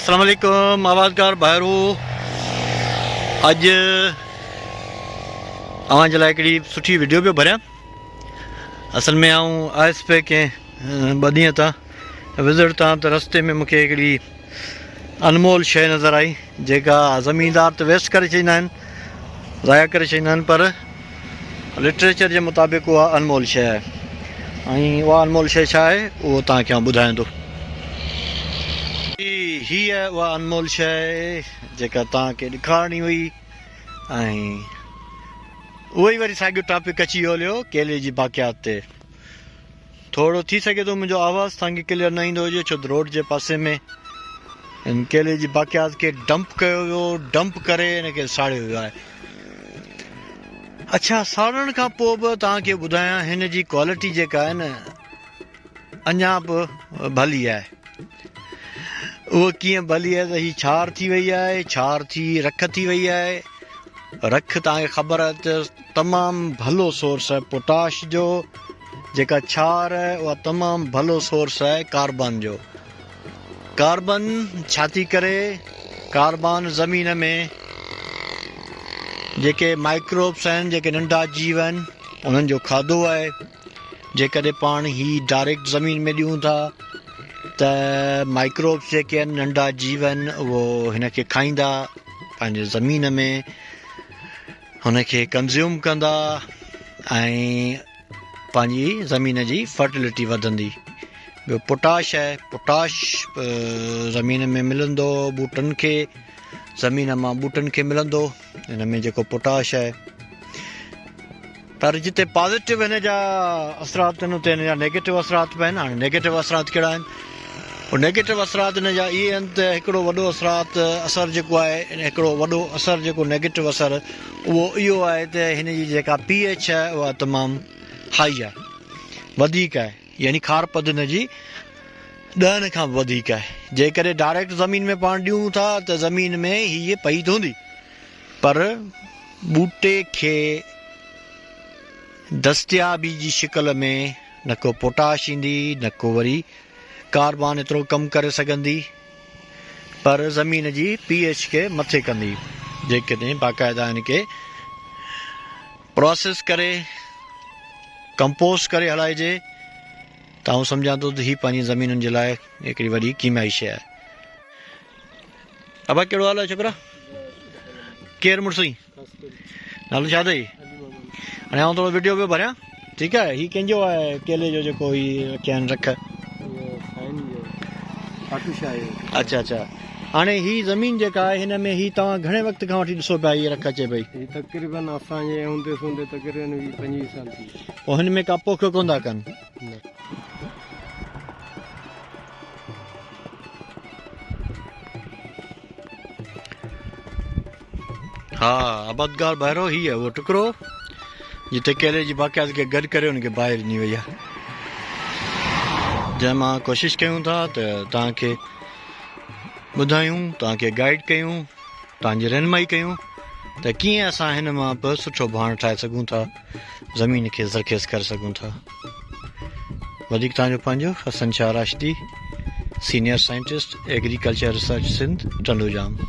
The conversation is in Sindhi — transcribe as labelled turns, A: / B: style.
A: السلام عليڪم آوازگار ڀائرو اڄ اوهان جي لاء هڪڙي سٺي وڊيو پيو ڀريان اصل ۾ آئون آيس پئي ڪنهن ٻه ڏينهن تان وزٽ تان ته رستي ۾ مونکي هڪڙي انمول شيء نظر آئي جيڪا زميندار ته ويسٽ ڪري ڇڏيندا آهن ضايع ڪري ڇڏيندا آهن پر لٽريچر جي مطابق اها انمول شيء آهي ۽ اها انمول شيء ڇا آهي اهو توهان کي آئون ٻڌايان ٿو. هيء اها انمول شيء جيڪا توهان کي ڏيکارڻي هئي ۽ اهو ئي وري ساڳيو ٽاپڪ اچي ويو هليو ڪيلي جي باقيات تي. ٿورو ٿي سگهي ٿو منهنجو آواز توهان کي ڪليئر نه ايندو هجي ڇو ته روڊ جي پاسي ۾ ان ڪيلي جي باقيات کي ڊمپ ڪيو ويو ڊمپ ڪري ان کي ساڙيو ويو آهي اڇا ساڙڻ کان پوء به توهان کي ٻڌايان هن جي ڪوالٽي جيڪا آهي نه اڃا به ڀلي آهي اهو ڪيئن ڀلي آهي ته هي ڇار ٿي وئي آهي ڇار ٿي رک ٿي وئي آهي رک توهان کي خبر آهي ته تمام ڀلو سورس آهي پوٽاش جو جيڪا ڇار آهي اها تمام ڀلو سورس آهي ڪاربان جو ڪاربن ڇا ٿي ڪري ڪاربان زمين ۾ جيڪي مائڪروبس آهن جيڪي ننڍا جيو آهن انهن جو کاڌو آهي جيڪڏهن پاڻ هي ڊائريڪٽ زمين ۾ ڏيون ٿا ته مائڪروبس جيڪي آهن ننڍا جيو آهن اهو هن کي کائيندا پنهنجي زمين ۾ هن کي ڪنزيوم ڪندا ۽ پنهنجي زمين جي فرٽيلٽي وڌندي ٻيو پوٽاش آهي پوٽاش زمين ۾ ملندو ٻوٽن کي زمين مان ٻوٽن کي ملندو هن ۾ جيڪو پوٽاش آهي پر جتي پازيٽو هن جا اثرات آهن اتي هن جا نيگيٽو اثرات به آهن هاڻي نيگيٽو اثرات ڪهڙا آهن اهي نيگيٽو اثرات هن جا اهي آهن ته هڪڙو وڏو اثرات اثر جيڪو آهي هڪڙو وڏو اثر جيڪو نيگيٽو اثر اهو اهو آهي ته هن جي جيڪا پي ايڇ آهي اها تمام هائي آهي وڌيڪ آهي يعني کار پد هن جي ڏهن کان به وڌيڪ آهي جيڪڏهن ڊائريڪٽ زمين ۾ پاڻ ڏيون ٿا ته زمين ۾ هيء پئي ته هوندي پر ٻوٽي کي دستيابي جي شڪل ۾ نه ڪو پوٽاش ايندي نه ڪو وري ڪاربان ايترو ڪم ڪري سگهندي پر زمين جي پي ايڇ کي مٿي ڪندي جيڪڏهن باقاعده ان کي پراسيس ڪري ڪمپوسٽ ڪري هلائجي ته آئون سمجهان ٿو ته هي پنهنجي زمينن جي لاء هڪڙي وڏي ڪيميائي شيء آهي. ابا ڪهڙو حال آهي ڇوڪرا ڪير مڙس ئي نالو ڇا اٿئي هاڻي آئون ٿورو وڊيو پيو ڀريان ٺيڪ آهي هي ڪنهن جو آهي ڪيلي جو جيڪو هي رکيا آهن رک اچھا اچھا هاڻي هي زمين جيڪا آهي هن ۾ هي توهان گهڻي وقت کان وٺي ڏسو پيا هي رک اچي پئي
B: هي تقريبن اسان جي هوندي سوندي تقريبن 20 25 سال ٿي
A: پوء هن ۾ ڪا پوک ڪونه ٿا ڪن
B: نه
A: ها آبادگار ڀائرو هي اهو ٽڪرو جتي ڪيلي جي باقيات کي گڏ ڪري ان کي باهه ڏني وئي آهي جنهن مان ڪوشش ڪيون ٿا ته توهان کي ٻڌايون توهان کي گائيڊ ڪيون توهان جي رهنمائي ڪيون ته ڪيئن اسان هن مان به سٺو ڀاڻ ٺاهي سگهون ٿا زمين کي زرخيز ڪري سگهون ٿا وڌيڪ توهان جو پنهنجو Hassan Shah Rashdi senior scientist agriculture research Sindh Tando Jam.